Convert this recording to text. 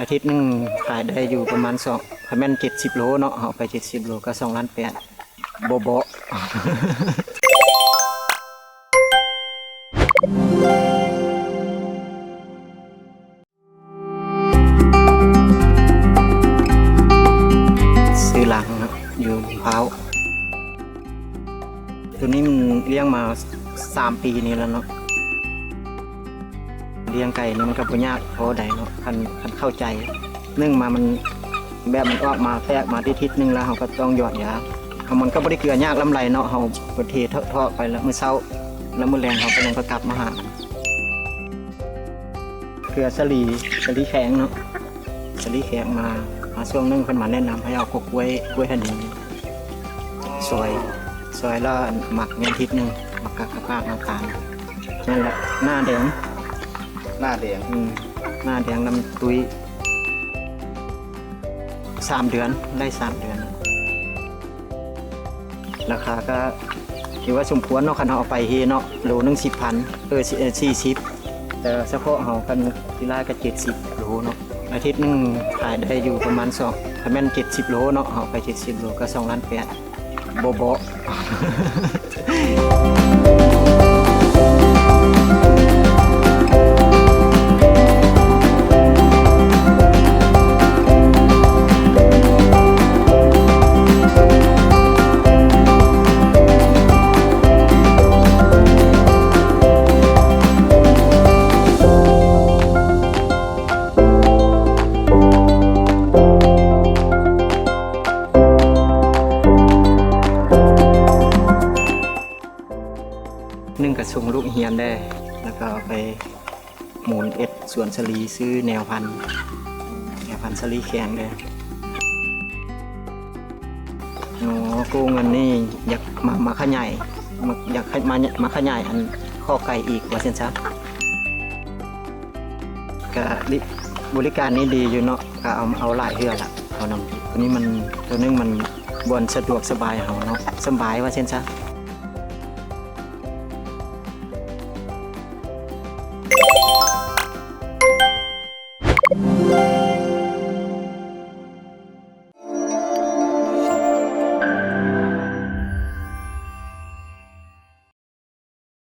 ອາທິດໜຶ່ງຂາຍໄດ້ຢູ່ປະມານສອງ ຄັນແມ່ນເຈັດສິບໂລເນາະ ເຮົາເອົາໄປເຈັດສິບໂລກໍສອງລ້ານແປດ ບໍ່ເບາະ. ຊື່ຫຼັງເນາະ ຢູ່ພະເພົາ. ໂຕນີ້ມັນລ້ຽງມາສາມປີນີ້ແລ້ວເນາະ. ລ້ຽງໄກ່ນີ້ມັນກໍບໍ່ຍາກພໍໃດເນາະ ຄັນ ຄັນເຂົ້າໃຈ. ໜຶ່ງມາມັນ ແບບມັນອອກມາແຕກມາໄດ້ທິດໜຶ່ງແລ້ວ ເຮົາກໍຕ້ອງຢອດຢາ. ເຮົາ ມັນກໍບໍ່ໄດ້ເກືອຍາກລ້ຳຫຼາຍເນາະ ເຮົາກໍເທເທາະໆໄປ ແລ້ວມື້ເຊົ້າ ແລ້ວມື້ແລງເຮົາກໍຍັງກໍກັບມາຫາ. ເກືອສາລີ ສາລີແຂງເນາະ ສາລີແຂງມາ ມາຊ່ວງໜຶ່ງເພິ່ນມາແນະນຳໃຫ້ເອົາກົກກ້ວຍ ກ້ວຍຫະນີຊອຍ ຊອຍແລ້ວໝັກແມ່ນທິດໜຶ່ງ ໝັກກະກະປາກນ້ຳຕານ ນັ້ນແຫຼະ ໜ້າແດງ ໜ້າແດງ ອືມ ໜ້າແດງ ແລ້ວມັນຕຸ້ຍ. ສາມເດືອນ ໄດ້ສາມເດືອນ. ລາຄາກໍຖືວ່າສົມຄວນເນາະ ຄັນເຮົາເອົາໄປເຮເນາະ ໂລໜຶ່ງສິບພັນ ເອີ ສີ່ສິບ ແຕ່ສະເພາະເຮົາ ຄັນທີ່ຫຼາຍກໍເຈັດສິບໂລເນາະ. ອາທິດໜຶ່ງຂາຍໄດ້ຢູ່ປະມານສອງ ຄັນແມ່ນເຈັດສິບໂລເນາະ ເຮົາເອົາໄປເຈັດສິບໂລກໍສອງລ້ານແປດ ບໍ່ເບາະ. ໜຶ່ງກະສົ່ງລູກຮຽນແດ່ ແລ້ວກໍເອົາໄປໝູນເຮັດສວນສາລີ ຊື້ແນວພັນ ແນວພັນສາລີແຂງແດ່. ອໍ ກູ້ເງິນນີ້ຢາກມາ ມາຂະຫຍາຍ ມາ ຢາກໃຫ້ມາ ມາຂະຫຍາຍອັນຄອກໄກ່ອີກວ່າຊັ້ນຊະ. ກະ ບໍລິການນີ້ດີຢູ່ເນາະ ກະເອົາ ເອົາຫຼາຍເທື່ອລະ ເອົານຳ. ໂຕນີ້ມັນ ໂຕໜຶ່ງມັນບ່ອນສະດວກສະບາຍເຮົາເນາະ ສຳບາຍວ່າຊັ້ນຊະ.